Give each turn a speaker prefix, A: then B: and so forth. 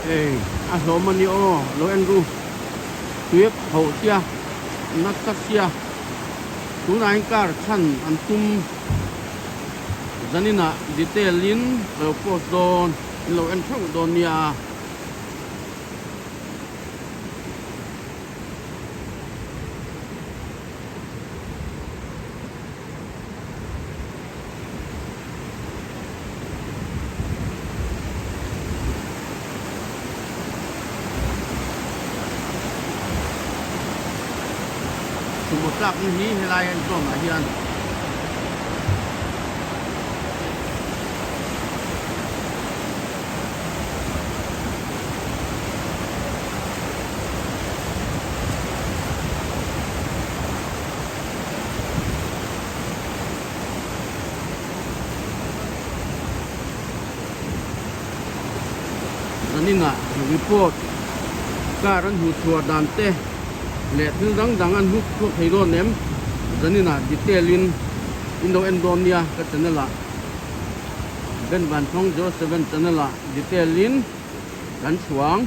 A: Ei a hlawm a ni aw lo en ru tuiep ho sia nasa sia tunah hian car chhan an tum zaninah detail in ka lo post dawn in lo en theuh dawn nia. Sumo tlakna hi helai an zawnah hian Zaninah report car an hmuh chhuah dan te leh thil dang dang an hmuh chhuak thei dawn em? Zaninah detail in in lo en dawn nia ka channel ah Ben Vanthawng 07 channel ah detail in kan chhuang.